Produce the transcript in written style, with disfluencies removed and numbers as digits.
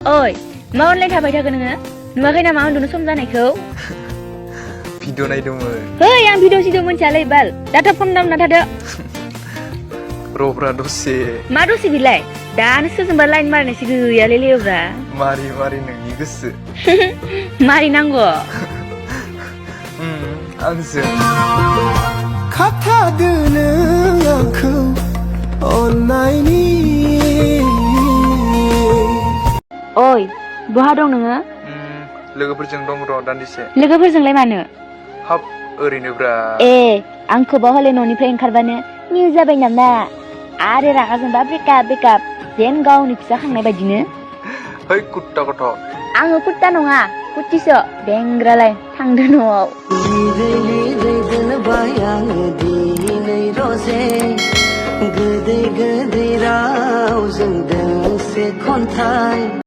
ओइ मा अनलाइन थाबाय थागोन नोङो नुवाखै नामा उन्दुनो सम जानायखौ भिडिअ नायदोंमोन हेय आं भिडिअ सिडिअ मोनथियालै बाल डाटा फन दामना थादो रब्रा दसे मा दसे बिलाय दानो सोरजोंबा लाइन मारनायसो गैयालै लेवब्रा मारि मारि नोंनि गोसो मारि नांगौ आंजों खाथा दोनो आंखौ अननायनि ओइ बहा दं नोङो लोगोफोरजों दं र' दान्दिसे लोगोफोरजोंलाय मानो हाब ओरैनोब्रा ए आंखौबा हले न'निफ्राय ओंखारबानो निउ जाबाय नामा आरो रागा जोंबा ब्रेकआप जेन गावनि फिसा खांनाय बायदिनो है कुत्ता गथ' आङो कुत्ता नङा कुत्तिसो बेंग्रालाय थांदो न'आव लिरै लिरै दोनबाय आङो दिनै रजे गोदै गोदै रावजों दोंसे खन्थाइ